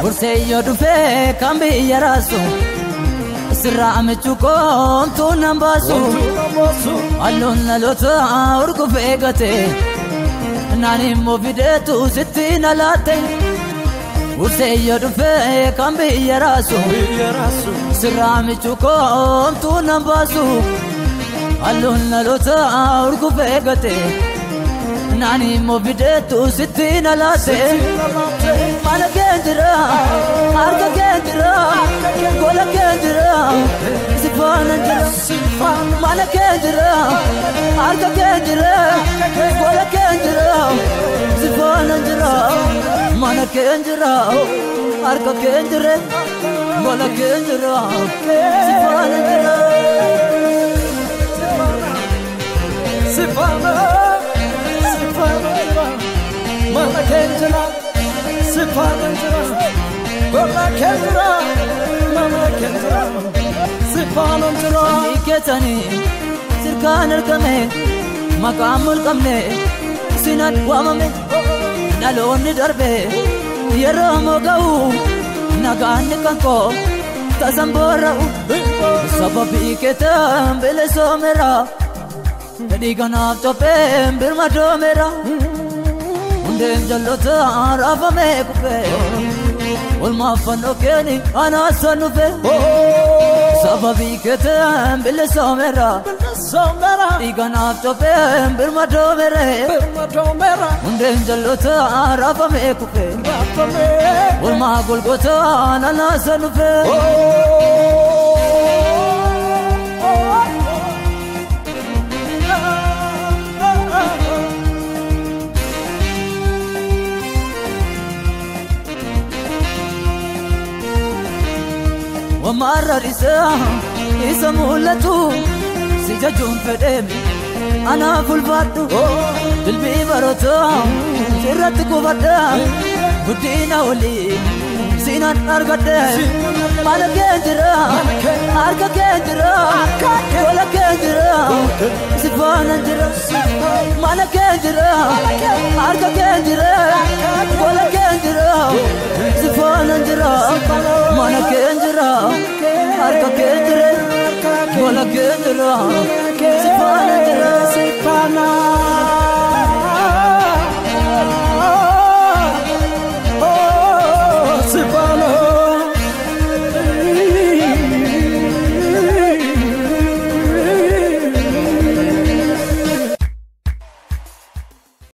Burseeyyoo dhufee kan biyya raasu sirraa amichu koomtuu nan baasu halluun dhaloota urgufee gate naan immoo fideetu sitti na laatte. Burseeyyoo dhufee kan biyya raasu sirraa amichu koomtuu nan baasu halluun dhaloota urgufee gate naan immoo fideetu sitti na laatte. Mana kee jira, harka kee jira, gola kee jira, si faana jira. Mana kee jira, harka kee jira, gola kee jira, si faana jira. Mana kee jira, harka kee jira, gola kee jira, si faana jira. Si faana, si faana jira, mana kee jira. Sifana jira, gola kee jira, mana kee jira, sifana jira. Keetani sirkaan argame maqaan mulqamne sinan waamame dhaloonni darbe yeroo moga'u nagaan kan koo tasan boora'u sababii keetan bilisoomeera fedhii kanaaf copheen birma doomeera. Hundeen jalloota raafamee kufee olmaaf fannoo keeni anaasan dhufe sababii keetan bilisoomeera dhiiganaaf copheen birma doomere hundeen jalloota raafamee kufee olmaa golgoota anaasan dhufe. Wamarra isa mul'atu si jajuun fedheemi anaaf ulfaadhu dilbii baroota sirratti qubadha guddina olii sinan argadhe mana kee jira harka kee jira gola kee jira si faana jira mana kee jira harka kee jira gola kee jira si faana jira mana kee jira harka kee jira gola kee jira si faana jira si faana.